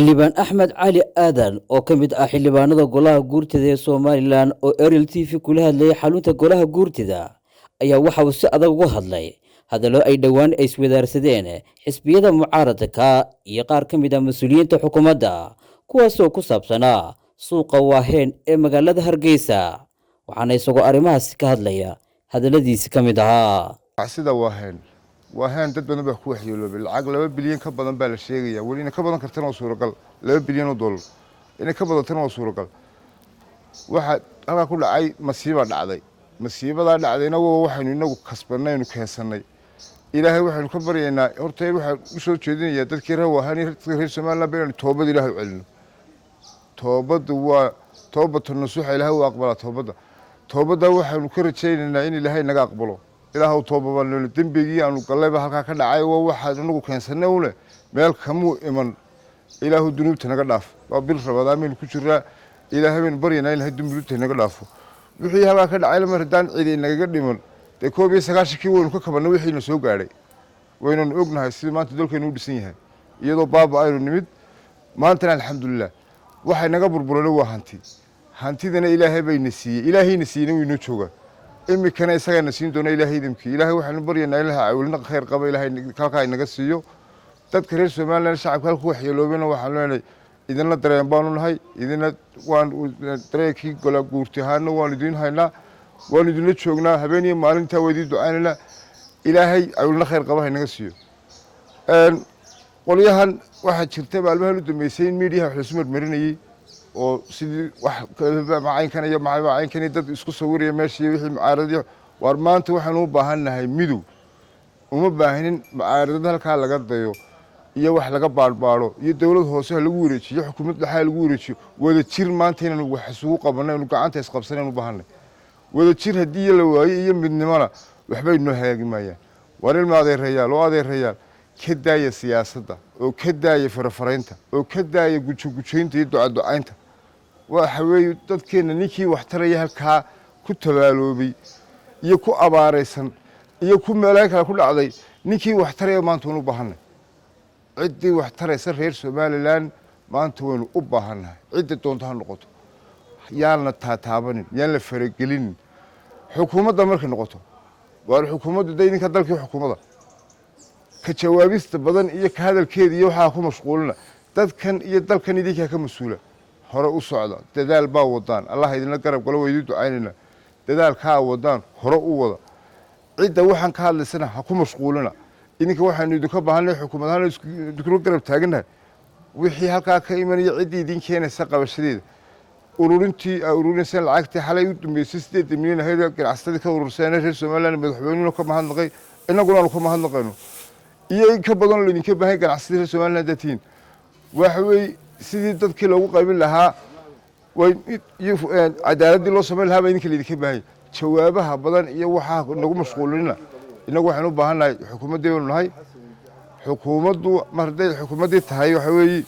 Xildhibaan Axmed Cali Aadan oo ka mid ah xildhibaanada golaha guurtida ee Somaliland oo Ariel TV kula hadlayay xarunta golaha guurtida ayaa waxa uu si adag uga hadlay hadallo ay dhowaan ay iswadaarsadeen xisbiyada mucaaradka iyo qaar ka mid ah mas-uuliyiinta xukuumadda, kuwaasoo ku saabsanaa suuqa Waaheen ee magaalada Hargeysa. Waxaana isagoo arrimahaasi ka hadlaya hadalladiisi ka mid ahaa: Sida Waaheen, Waaheen dad badan baa ku waxyeeloobay. Lacag 2 bilyan ka badan baa la sheegaya. Weli inay ka badan kartana waa suuragal, $2 bilyan inay ka badantana waa suuragal. Waxaa halkaa ku dhacay masiiba dhacday. Masiibadaa dhacdayna waa waxaynu inagu kasbanaynu keensanay. Ilaahay waxaynu ka baryaynaa. Horta waxaan usoo jeedinayaa dadkii reer Waaheen iyo dadkii reer Somaliland ba inaynu toobad Ilaahay u celino. Toobaddu waa toobatu nasuuxa, Ilaahay u aqbalaa toobadda. Toobadda waxaynu ka rajaynaynaa in Ilaahay naga aqbalo. Ilaahw tooba baan noole. Dembigii aanu gallayba halkaa ka dhacay waa waxaan inagu keensanay une, meel kamuu iman. Ilaahu dunuubta naga dhaaf. Waa bil Ramadaan baynu ku jiraa. Ilaahay baynu baryaynaa in Ilahay dunuubta naga dhaafo. Wixii halkaa ka dhacay mar haddaan cidi nagaga dhiman, dee 91-kii waynu ka kabannay wixiina soo gaadhay. Waynanu ognahay sida maanta dalkaynu u dhisan yahay, iyadoo baaba aynu nimid. Maantana alxamdulilah. Waxay naga burburana waa hanti. Hantidana Ilaahay bayna siiyey. Ilaahayna siiyeyna waynoo joogaa, imikana isagaana siin doona, Ilaahay idamkii. Ilaahay waxaanu baryaynaa Ilaha cawilna khayr qaba Ilaahay halkaa inaga siiyo. Dadka reer Somaliland, shacabka halku waxyeeloobena, waxaan leenahay idinla dareen baanu nahay. Idinla waan dareenkii gola guurti ahaana waanu idiin haynaa, waanu idinla joognaa habeen iyo maalintaa, waa idiin ducaynaynaa. Ilaahay cawilna khayr qaba ha inaga siiyo. Qolyahan waxaa jirta maalmahan u dambeysay in miidiyaha wax lasu marmarinayey oo sidii wax macaynkan iyo macaynkan iyo dad isku sawiraya meesha iyo wixii mucaaradyo. Waar maanta waxaanu u baahan nahay midow. Uma baahnin mucaaradad halkaa laga dayo iyo wax laga baadhbaadho iyo dowlad hoose ha lagu wareejiyo, xukuumad dhexe ha lagu wareejiyo. Wada jir maanta inaynu wax isugu qabanno, aynu gacanta isqabsanaynu u baahanay. Wada jir haddii la waayo iyo midnimona, waxbay noo hagaagi maayaan. Waar ilma adeerayaal oo adeerayaal, ka daaya siyaasadda oo ka daaya farafaraynta oo ka daaya gujogujaynta iyo ducaducaynta. Waxa weeye dadkeenna ninkii wax taraya halkaa ku tabaaloobay iyo ku abaaraysan iyo ku meelaha kale ku dhacday, ninkii wax taraya maanta waynu u baahannahay. Ciddii wax taraysa reer Somaliland maanta waynu u baahannahay, cidda doonto ha noqoto. Yaan la taataabanin, yaan la faragelinin. Xukuumadda markay noqoto, waar xukuumaddu de idinka dalkii xukuumadda ka jawaabista badan iyo ka hadalkeeda iyo waxaa ku mashquulina. Dadkan iyo dalkan idinkaa ka mas-uula. Hore u socda, dadaal baa wadaan, Allah idinla garab galo, waa idin ducaynaynaa. Dadaalkaa wadaan hore u wada. Cidda waxaan ka hadlaysana ha ku mashquulina. Idinka waxaanu idinka baahanay, xukuumad ahaan idinkula garab taagannahay, wixii halkaa ka imanaya, ciddii idin keenaysa qabashadeeda, ururintii aa ururinayseen lacagtii xalay u dambeysay 8 milyan ahayd ganacsatadii ka ururseen reer Somaliland, madaxweynuhuna ka mahadnaqay, innaguna aanu ka mahadnaqayno, iyo in ka badan oo laydinka baahan ganacsatada reer Somaliland haddaad tihiin. Waxa weeye sidii dadkii loogu qaybin lahaa way iyo cadaaladdii loo samayn lahaa baa idinka laydinka baahanya. Jawaabaha badan iyo waxaa nagu mashquulinina. Innagu waxaynu u baahan nahay xukuumaddii baynu nahay. Xukuumaddu mar hadday xukuumaddii tahay, waxa weeye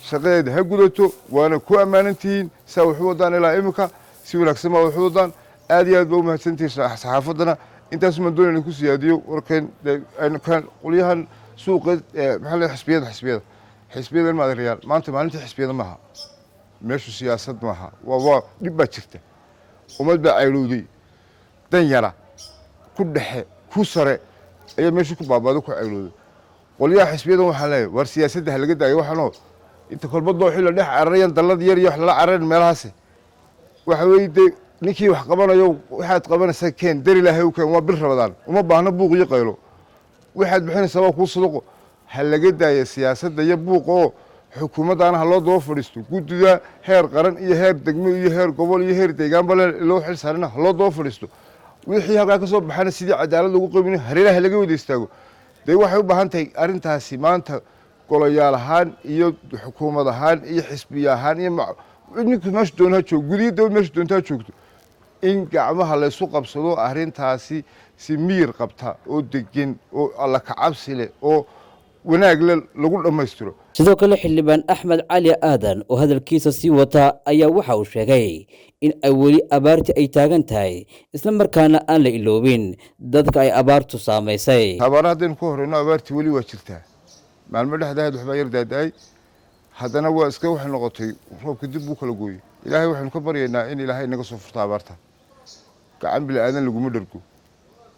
shaqadeeda ha gudato, waana ku ammaanan tihiin saa waxu wadaan. Ilaa imika si wanaagsan baa waxu wadaan. Aad iyo aad baa u mahadsantihiin saxaafaddana. Intaasumaan doonayna ku siyaadiyo warkan qolyahan suuqa, maxaa la, xisbiyada. Ilma adeerayaal, maanta maalintii xisbiyada maaha. Meeshu siyaasad maaha. Waa dhib baa jirta. Ummad baa caylowday. Dan yara ku dhexe ku sare ayaa meeshu ku baabaaday, ku caylowday. Qolyaha xisbiyadan waxaan leeyahay, waar siyaasadda ha laga daayo. Waxaanoo inta kolba dooxii la dhex cararayan, dallad yar iyo wax lala cararin meelahaasi. Waxa weeye dee ninkii wax qabanayo, waxaad qabanaysaa keen, dar Ilaahay u keen. Waa bil Ramadaan, uma baahno buuq iyo qaylo. Waxaad bixinaysaa waa kuu sadaqo. Ha laga daaya siyaasadda iyo buuq oo xukuumaddaana ha loo daba fadhiisto. Guddida heer qaran iyo heer degmo iyo heer gobol iyo heer deegaanba loo xil saarina ha loo daba fadhiisto. Wixii halkaa ka soo baxana sidii cadaalad lagu qaybin hareeraha laga wada istaago. Dee waxay u baahan tahay arrintaasi maanta golayaal ahaan iyo xukuumad ahaan iyo xisbiya ahaan iyo ninku meesha doona ha joogo, gudiyo dawlad meesha doonta ha joogto, in gacmaha laysu qabsado arrintaasi si miyir qabta oo degan oo Alla kacabsi leh oo wanaag leh lagu dhammaystiro. Sidoo kale xildhibaan Axmed Cali Aadan oo hadalkiisa sii wata ayaa waxa uu sheegay in ay weli abaartii ay taagan tahay, isla markaana aan la iloobin dadka ay abaartu saamaysay. Abaara haddaynu ku horeyno, abaartii weli waa jirtaa. Maalmo dhexdahayd waxbaa yar daadaay. Haddana waa iska waxay noqotay roobka dib buu kala gooyey. Ilaahay waxaynu ka baryaynaa in Ilaahay naga soo furto abaarta. Gacan bili aadan laguma dhergo,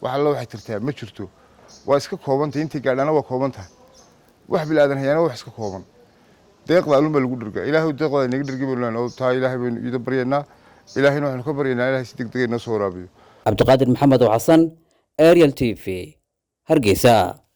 wax alla waxay tirtaa ma jirto. Waa iska koobantahay, intay gaadhaana waa kooban tahay. Wax bili aadan hayaana wax iska kooban, deeqda alun baa lagu dhergaa. Ilaahay deeqda naga dhergi baynu leenahay, oo taa Ilaahay baynu iida baryaynaa. Ilaahayna waxaynu ka baryaynaa Ilahay si deg deg inoo soo waraabiyo. Cabdiqaadir Maxamed oo Xasan, Ariel TV, Hargeysa.